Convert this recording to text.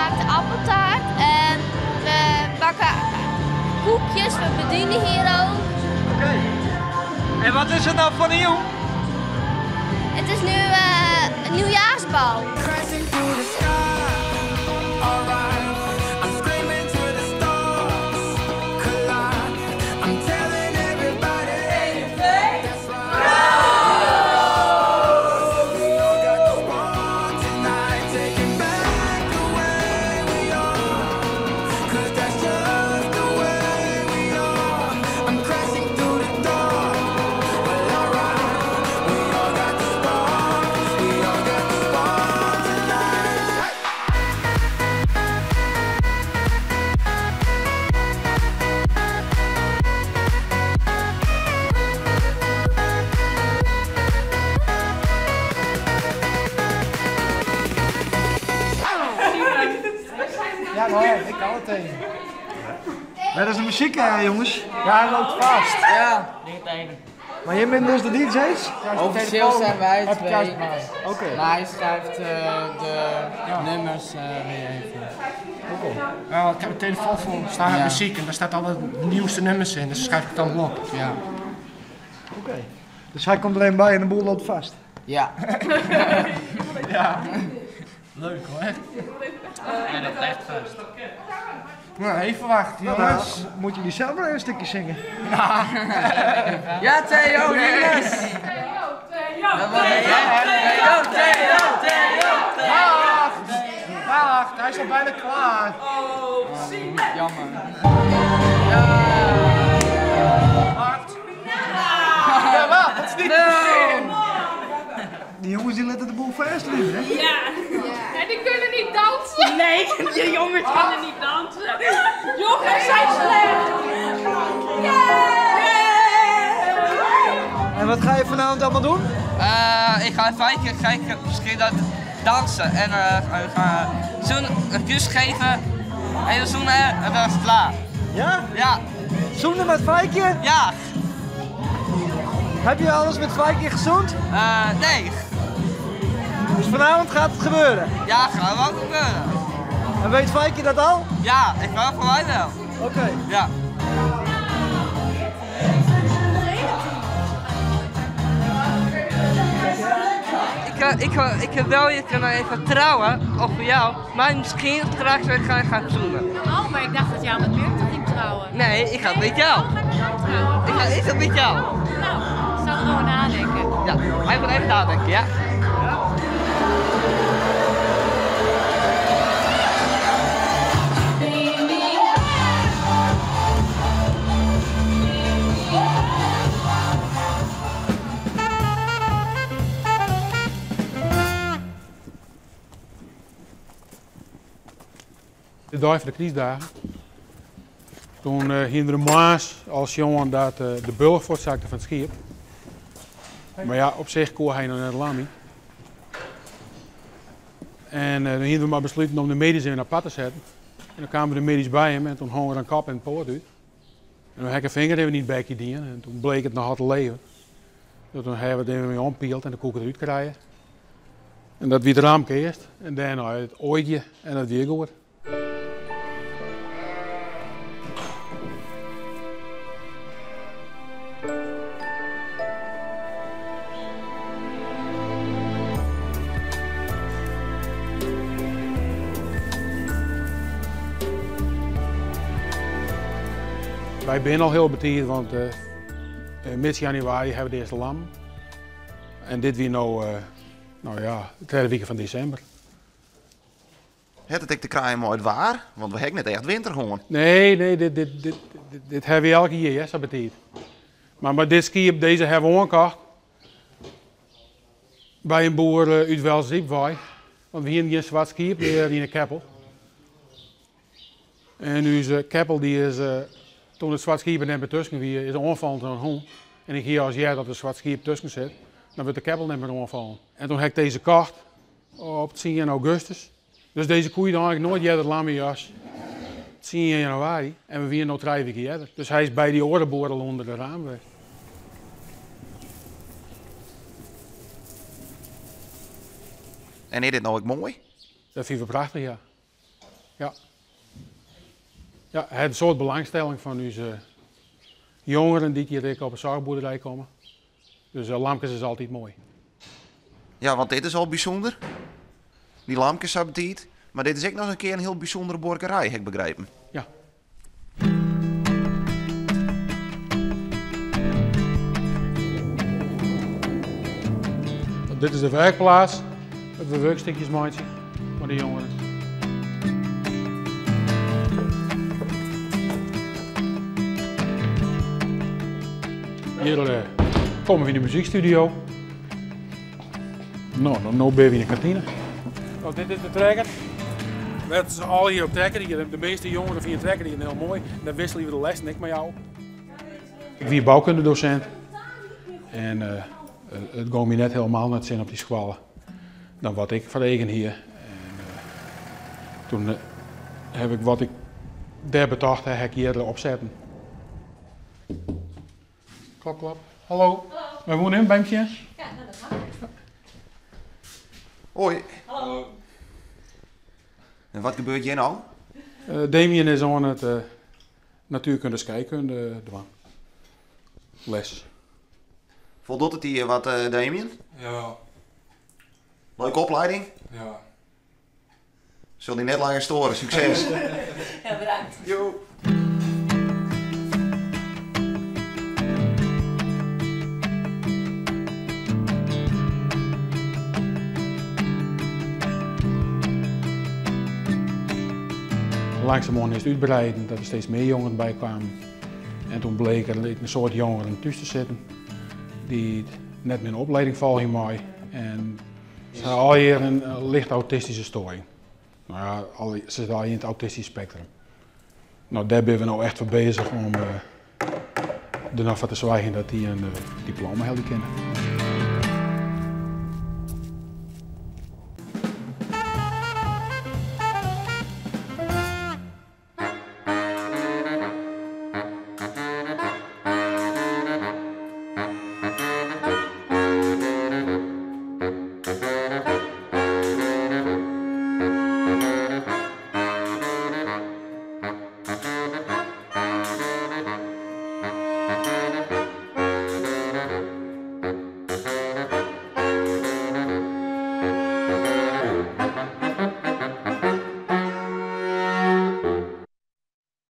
Zelfgemaakte appeltaart en we bakken koekjes, we bedienen hier ook. Oké. En wat is it no foar in jûn? It is nu in nieuwjaarsbal. Ja, maar ik kan het tegen. Dat is de muziek, hè, jongens. Ja, hij loopt vast. Ja. Maar jij bent dus de DJ's? Officieel zijn wij twee. Oké. Maar hij schrijft de nummers weer even. Oké. Ja, ik heb een telefoon vol staan met Ja. muziek en daar staat alle nieuwste nummers in, dus schrijf ik het allemaal op. Ja. Oké. Dus hij komt alleen bij en de boel loopt vast. Ja. Ja. Leuk hoor. En dat echt vast. Nou, even wachten Nou, jongens. dan moeten jullie zelf maar een stukje zingen. Ja. Ja, Theo, Rinus! Theo, Theo, Theo, Theo, Theo, Theo. Wacht, wacht, hij is al bijna klaar. Oh, zie je. Jammer. Wacht. Ja, wacht, dat is niet Nee. Die jongens die letten de boel vast liggen, hè? Ja. En die kunnen niet dansen. Nee, die jongens kunnen niet dansen. Jongens zijn slecht. En wat ga je vanavond allemaal doen? Ik ga 5 keer kijken, misschien dat dansen en ga zoen, een kus geven en dan zoenen en dan is het klaar. Ja? Ja. Zoenen met Feikje? Ja. Heb je alles met Feikje gezoend? Nee. Dus vanavond gaat het gebeuren? Ja, gaat wel gebeuren. En weet Feikje dat al? Ja, ik wel voor mij wel. Oké. Ja. Ik wil je kunnen even trouwen, of voor jou, maar misschien straks weer gaan zoenen. Oh, maar ik dacht dat jou met Meerte ging trouwen. Nee, ik ga met jou. Oh, ga ik met jou trouwen? Ik ga eerst met jou. Oh, nou, ik zal erover nadenken. Ja, hij moet even nadenken, ja. De dag van de kriesdagen. Toen hing er een maas als jongen dat de bulg voortzakte van het schip. Maar ja, op zich kon hij nog naar de lamie. En toen gingen we maar besluiten om de medisch even apart te zetten. En dan kwamen de medisch bij hem en toen hong er een kap en een poort uit. En toen heb ik een vinger even niet bij dien en toen bleek het nog te leven. Dus toen hebben we het even mee ompield en de koek eruit krijgen. En dat wie het raam eerst en daarna het ooitje en dat weer goed. Wij zijn al heel betierd, want mid januari hebben we de eerste lam. En dit weer nou ja, de tweede week van december. Het het ik te krijgen maar het waar, want we hebben net echt winter gewoon. Nee, nee, dit hebben we elke jaar, hè, zo betierd. Maar dit schip, deze hebben we aangekocht. Bij een boer uit Welsriepwaai. Want we hier geen zwart schip meer in de keppel. En onze keppel die is, toen het zwart schip er net meer tussen wie, is aanvallen door een hond. En ik hier als jij dat er zwart schip tussen zit, dan wordt de keppel net meer aanvallen. En toen heb ik deze kocht op 10 augustus. Dus deze koeien dan eigenlijk nooit eerder lammejas. 10 januari en we wieren nog 3 weken eerder. Dus hij is bij die orenboren onder de raam weg. En is dit nou ook mooi? Dat vind ik prachtig, ja. Ja. Ja, het in soad belangstelling fan ús jongeren dy't hjir ek op 'e soarchboerderij komme. Dus lamkes is altyd moai. Ja, want dit is al bysûnder. Dy lamkes sa betiid. Mar dit is ek noch in kear in hiel bysûndere buorkerij, ha ik begrepen. Ja. Dit is de werkplaats, wêr't we wurkstikjes meitsje foar de jongeren. Hjir eh, komme we yn de muzykstudio. No, no binne we yn de kantine. No, dit is de trekker. Wêr't se al hjir op trekker. De measte jongeren fine trekker hiel moai. Dan wikselje we de lessen ek mei jou. Ik wie boukundedosint en uh, it gong my net helemaal nei 't sin op dy skoalle dan wat ik foar eagen hie. En uh, toen uh, heb ik wat ik dêr betocht ha, ha ik hjir opsetten. Klop, klop. Hallo. Hallo. Wy woene even by him sjen. Ja, no, dat mag. Hoi. Hallo. En wat gebeurt hjir no? Uh, Damien is oan it uh, natuerkunde skeikunde dwaan. Les. Foldocht it dy wat, uh, Damien? Ja. Leuke opleiding? Ja. Sil dy net langer stoaren. Sukses. Ja, bedankt. Jo. Langsumoan is it útbreiden dat der steeds mear jongeren by kwamen. En toen bleek der in soad jongeren thús te sitten dy't net mear in opleiding folgje mei. En se ha allegear in licht autistische storing. No ja, se sitte allegear yn it autistysk spektrum. No, dêr binne we no echt foar bezich om der noch foar te soargjen dat dy in diploma helje kinne.